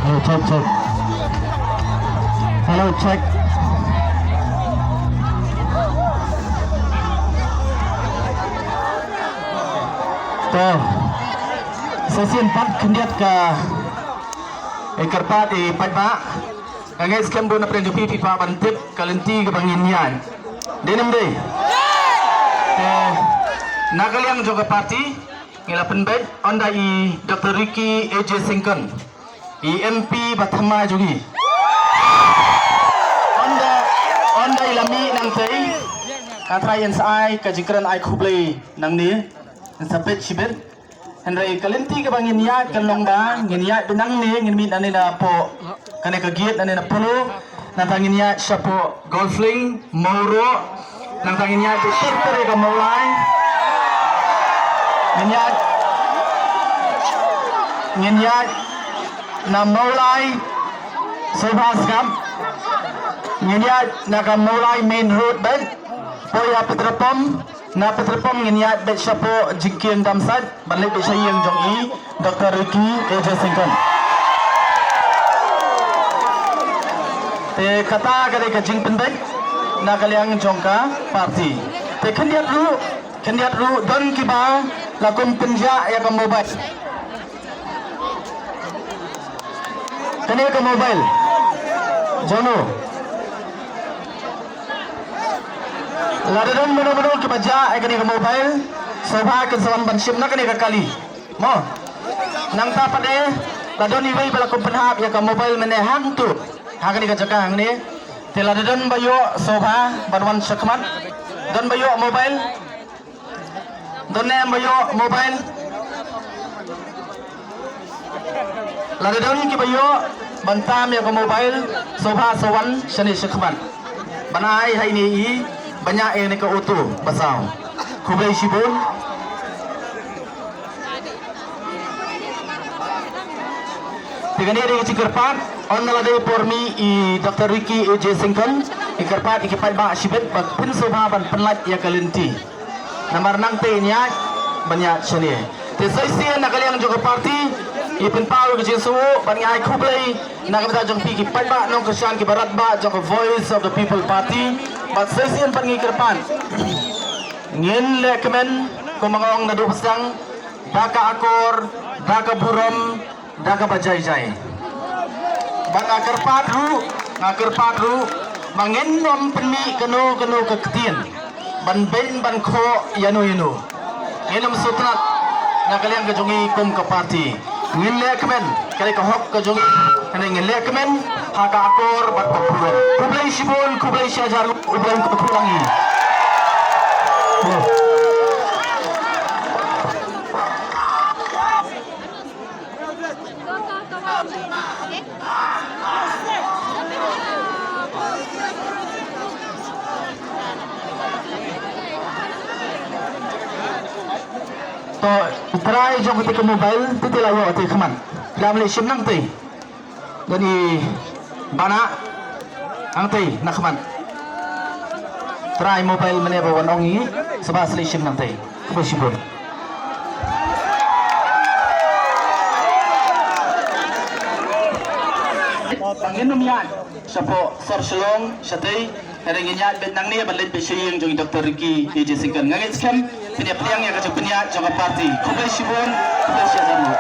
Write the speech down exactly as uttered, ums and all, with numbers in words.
Hello, check, check. Hello, check. To, sa shisien pat khyndiat ka, eh, kyrpad, eh, paidbah. Nga ngeit skhem ba na pdeng jong phi phi kwah ban tip ka lynti kaba ngin ïaid. Dei ne ym dei? Te na ka liang jong ka party ngi la pynbeit ynda i Doctor Ricky A J Syngkon, i M P ba thymmai jong ngi. Ynda, ynda i la mih nangtei, nga trai yn sa ai ka jingkren ai khublei nangne, yn sa peit shibit. Hynrei ka lynti kaba ngin ïaid kan long ba ngin ïaid beit nangne, ngin mih nangne na poh kane ka gate nangne na Polo. Nangta ngin ïaid shapoh Golf Link, Mawroh. Nangta ngin ïaid beit ter ter ïa ka Mawlai. Ngin ïaid, ngin ïaid na Mawlai Sobha Sngap. Ngin ïaid na ka Mawlai main road beit, poi ïa petrol pump. Na petrol pump ngin ïaid beit shapoh jingkieng Damsait ban leit beit sha ïing jong i Doctor Ricky A J Syngkon. Te kata ka dei ka jingpynbeit na ka liang jong ka party. Te khyndiat ruh, khyndiat ruh don kiba la kum pynjah ïa ka mobile. Kane ka mobile. Jono. Lada don mano mano kiba jah ïa kane ka mobile, sngewbha kin sa wan ban shim na kane ka kali. Mo. Nangta pat de, la don iwei ba la kum pynhap ïa ka mobile mynne hangto. Ha kane ka jaka hangne. Te lada don ba ïoh sngewbha ban wan shakhmat. Don ba ïoh mobile. Don ne em ba ïoh mobile? Lada don kiba ïoh ban tam ïa ka mobile, sngewbha sa wan shane shakhmat. Ban ai ha ine i ba ñiah ïa kane ka auto ba saw. Khublei shibun. Te kane dei ka jingkyrpad, ynda la dei por mih i Doctor Ricky A J Syngkon, i kyrpad ïa ki paidbah shibit ba phin sngewbha ban pynlait ïa ka lynti. Namar nangta ngin ïaid ban ïaid shane. Te sa shisien na ka liang jong ka party, ngi pynpaw ïa ka jingsngewnguh bad ngi ai khublei na ka bynta jong phi ki paidbah nongkyrshan kiba radbah jong ka Voice of the People Party. Bad sa shisien pat ngi kyrpad, ngin lehkmen kumba nga ong naduh ba sdang, da ka akor, da ka burom, da kaba jai jai. Bad nga kyrpad ruh, nga kyrpad ruh Ba ngin ym pynmih kano kano ka ktien ban beiñ ban khoh ïano ïano. Ngin ym sngewtynnat na ka liang ka jong ngi kum ka party. Ngin leh kmen, ka dei ka hok ka jong ngi. Kane ngin leh kmen ha ka akor bad ka pudor. Khublei shibun, khublei shihajar, U Blei un kyrkhu ïa ngi. To, trai jong kata ka mobile, te te la ïoh te khmat. Lam leh shim nangtei. Don i bana nangtei na khmat. Trai mobile mane ba wan ong i, saba sli shim nangtei. Khublei shibun. Ngin ym ïaid shapoh sor Shillong shatei, hynrei ngin ïaid beit nangne ban leit beit sha ïing jong i Doctor Ricky A J Syngkon. Nga ngeit skhem phin ïa pdiang ïa ka jingpynïaid jong ka party. Khublei shibun, khublei shihajar nguh.